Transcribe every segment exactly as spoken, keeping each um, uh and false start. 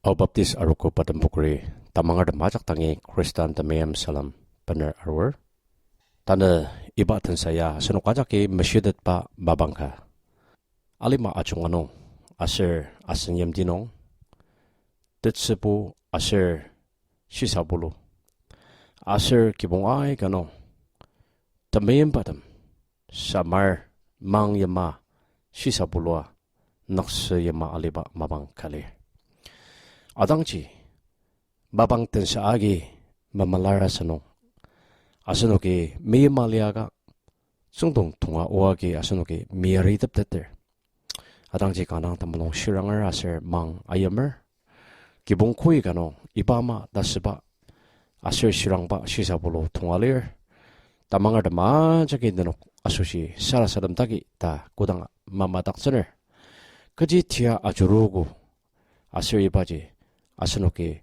Ao Baptist Arogo Patembukuri tamangertem ajak dangi Khristan temeim salem bener arur. Tanü iba tensa ya asenok ajaki meshitetba mapang ka. Alima ajunga nung, aser asen yimti nung, tetsübu aser shisabulu, aser kibong aika nung, temeimbatem, samar, mang yima, shisabulua, nüksü yima aliba mapang ka lir. Atangji, mapang tensa agi mamalar asünung, asenoki meyima liaka, tsüngdong tonga oa agi asenoki meyaritepteter. Atangji kanga temulung shiranger aser mang ayimer. Kibong koi ka nung iba ama tasüba aser shirangba shisabulu tonga lir. Tamangertem ajaki nenok asoshi sarasadem taki ta kodang mamadaktsüner, kechi tia ajuruogo, aser ibaji asenoki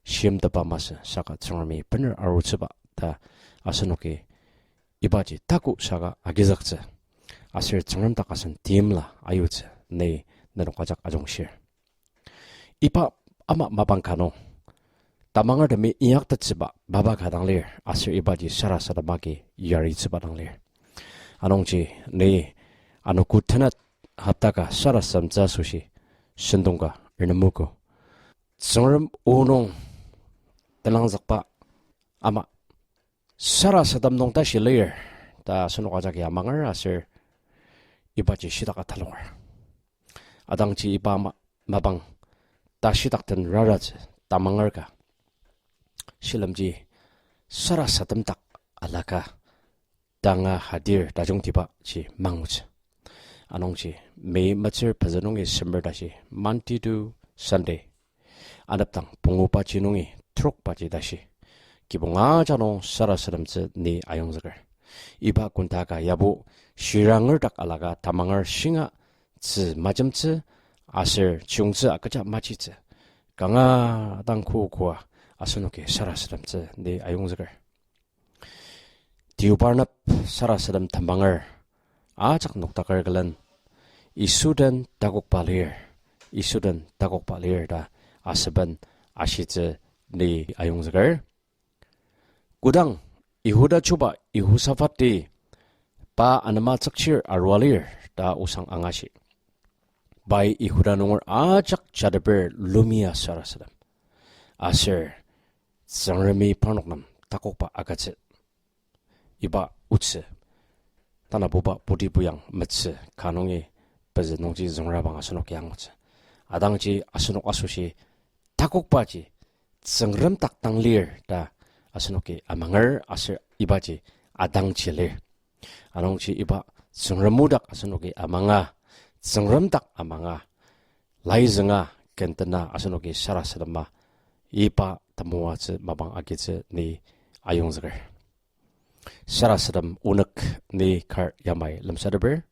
shimteba masü saka Tsüngremi bener arutsüba ta asenoki ibaji taku saka agizüktsü. Aser Tsüngrem dak asen timla ayutsü ni nenok ajak ajungshir. Iba ama mapang ka nung, tamangertemi inyaktettsüba mapa ka dang lir, aser ibaji sarasadem agi yaritsüba dang lir. Anungji ni anogo tenet hopta ka sarasademtsü asoshi sentong ka renemogo. Tsüngrem o nung tenangzükba ama sarasadem nung tashi lir ta asenok ajaki amanger aser ibaji shitak ataloker. Atangji iba ma-, mapang tashidak den raratsü tamanger ka. Shilemji sarasadem dak alaka tanga hadir tajungtiba ji mangutsü. Anungji May metsür pezü nungi semer tashi, Monday to Sunday, anepdang pungubaji nungi trokbaji tashi, kibong ajak nung sarasademtsü ni ayongzüker. Iba kunda ka yabo shiranger dak alaka tamanger shinga tzü majemtsü aser chiyungtsü agüja majitsü kanga dang kokoa asenoki sarasademtsü ni ayongzüker. Tiobarnep sarasadem tamanger ajak noktaker külen, Yisu den takokba lir, Yisu den takokba lir ta asüben ashitsü ni ayongzüker. Kodang Yihuda chuba Yehosafati pa anema tsükchir arua lir ta osang angashi, pai Yihuda nunger ajak jateper lumia sarasadem, aser Tsüngremi parnok nem takokba agütsü. Iba otsü tanabuba putibuyang metsü ka nungi pezü nungji züngrabang asenoki angutsü. Atangji asenok asoshi takokbaji Tsüngrem dak dang lir ta asenoki amanger aser ibaji atangji lir. Anungji iba Tsüngrem o dak asenoki amanga, Tsüngrem dak amanga, laizünga, kentena asenoki sarasadema, iba temoatsü mapang agitsü ni ayongzüker. Sarasadem onük ni kar yamai lemsateper.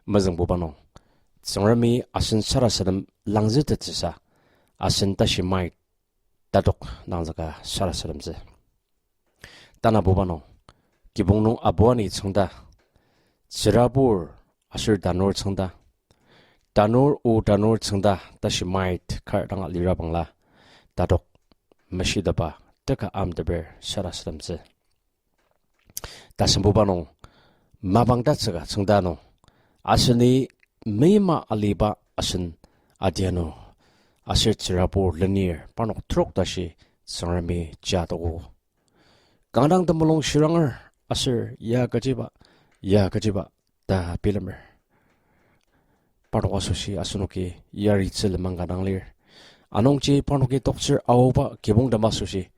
Mezüngbuba nung, Tsüngremi asen sarasadem langzütettsüsa, asen tashi mait tatok nangzüka sarasademtsü. Tanabuba nung, kibong nung abuani tsüngda, tsürabur aser tanur tsüngda, tanur o tanur tsüngda tashi mait kar danga lirabangla, tatok meshiteba teka amteper sarasademtsü. Tasembuba nung, mapang tatsüka tsüngda nung, aseni meima aliba asen adianu, aser tsürabur lenir parnok trok tashi Tsüngremi jatogo. Kanga dang temulung shiranger aser ya kechiba, ya kechiba ta bilemer. Parnok asoshi asenoki yaritsü lenmang ka dang lir. Anungji parnoki toktsür aoba kibongtem asoshi,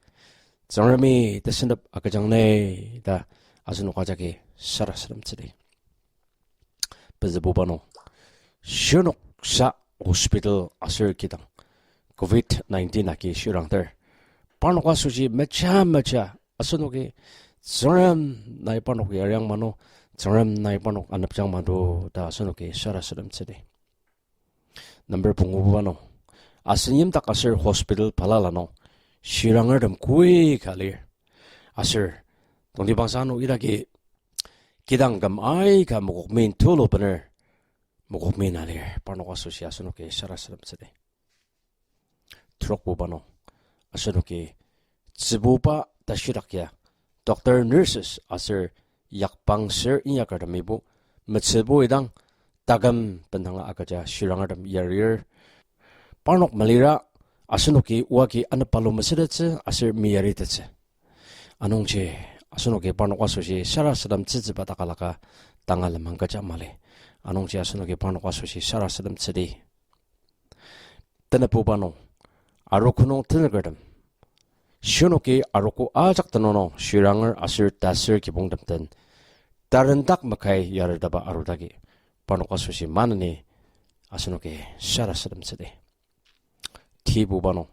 Tsüngremi tesendep agüjang ne ta asenok ajaki sarasademtsüdi. Pezübuba nung, shirnoksa hospital aser kidang covid nineteen agi shirangter, parnok asoshi mecha mecha asenoki Tsüngrem nai parnok yariang mano, Tsüngrem nai parnok anepjang mano ta asenoki sarasademtsüdi. Number pungububa nung, asen yimdak aser hospital balala nung shirangertem koi ka lir. Aser tongtibangsa ano idaki kidang küm aika mokokmin tulu bener mokokmin alir, parnok asoshi asenoki sarasademtsüdi. Rokbuba nung, asenoki tsübuba tashidak ya, doctor, nurses aser yakbangser inyakertemibo metsübu idang taküm bendanga agüja shirangertem yarir. Parnok malira asenoki oa agi anepbalu mesütettsü aser meyaritettsü. Anungji asenoki parnok asoshi sarasadem tsütsüba takalaka tanga lenmang kecha mali. Anungji asenoki parnok asoshi sarasadem tsüdi. Tenebuba nung, arogo nung tenükertem, shinoki arogo ajak tenüng nung shiranger aser tasür kibongtem den tarendak makai yarutaba arudagi, parnok asoshi maneni asenoki sarasadem tsüdi. Tibuba nung,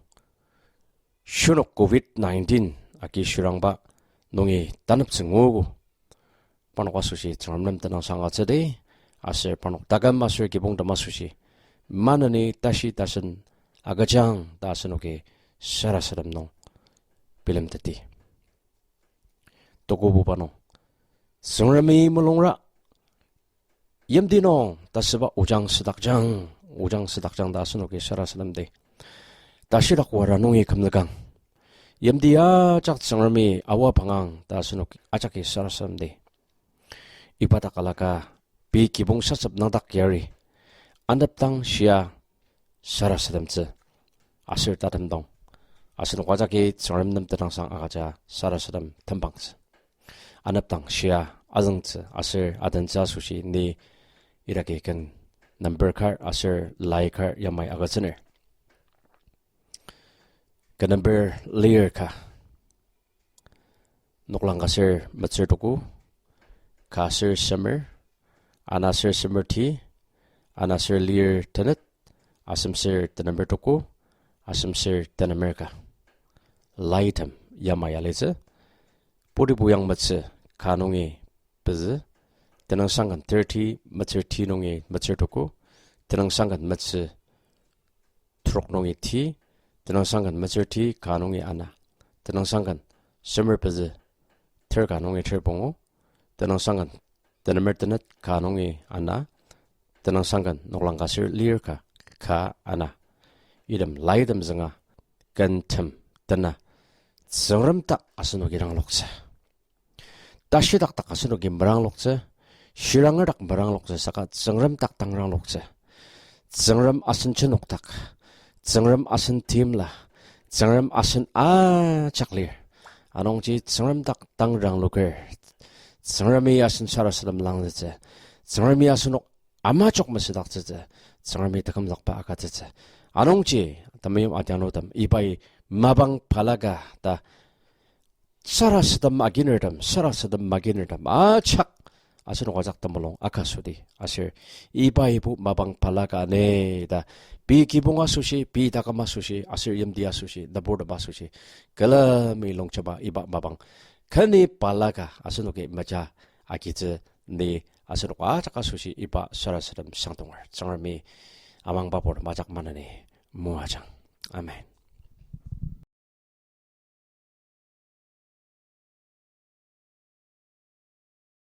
shinok covid nineteen agi shirangba nungi taneptsü nguogo, parnok asoshi Tsüngrem nem tenüngsang agütsüdi, aser parnok taküm aser kibongtem asoshi maneni tashi tasen agüjang ta asenoki sarasadem nung bilemteti. Tukububa nung, Tsüngremi mulungra, yimti nung tasüba ojang südakjang, ojang südakjang ta asenoki sarasademdi. Tashidak wara nungi kümzükang, yimti ajak Tsüngremi awa pangang ta asenok ajaki sarasademdi. Iba takalaka pei kibong sasep nangdak yari, anepdang shia sarasademtsü aser tatemdang, asenok ajaki Tsüngrem nem tenüngsang agüja sarasadem tembangtsü. Anepdang shia azüngtsü aser adentsü asoshi ni idaki ken number kar aser lai kar yamai agütsüner. Ken number lir ka. Noklang ka ser metsür tuku, ka ser semer, ana ser semer ti, ana ser lir tenet, asem ser tenemer tuku, asem ser tenemer ka. Laitem yamai alitsü. Puribu yang metsü ka nungi pezü, tenüngsang ken thirty, metsür ti nungi metsür tuku, tenüngsang ken metsü trok nungi ti, tenüngsang ken metsür ti ka nungi ana, tenüngsang ken semer pezü ter ka nungi ter pungu, tenüngsang ken tenemer tenet ka nungi ana, tenüngsang ken noklang ka ser lir ka, ka ana. Item laitem zünga, kentem tena, Tsüngrem dak asenoki rangloktsü. Tashidak dak asenoki merangloktsü, shiranger dak merangloktsü saka Tsüngrem dak dang rangloktsü. Tsüngrem asen jenokdak, Tsüngrem asen timla, Tsüngrem asen ajak lir. Anungji Tsüngrem dak dang rangloker, Tsüngremi asen sarasadem langzütsü, Tsüngremi asenok amajok mesüdaktsütsü, Tsüngremi tekümzükba agütsütsü. Anungji, temeim adianutem, ibai mapang balaka ta sarasadem aginertem, sarasadem maginertem ajak asenok ajak temulung akasüdi. Aser iba ibo mapang balaka ne ta, pei kibong asoshi, pei taküm asoshi, aser yimti asoshi, nüburtem asoshi, külemi longjema iba mapang keni balaka asenoki meja agitsü ni asenok ajak asoshi iba sarasadem sangdonger. Tsüngremi amangba purtem ajak maneni moajang. Amen.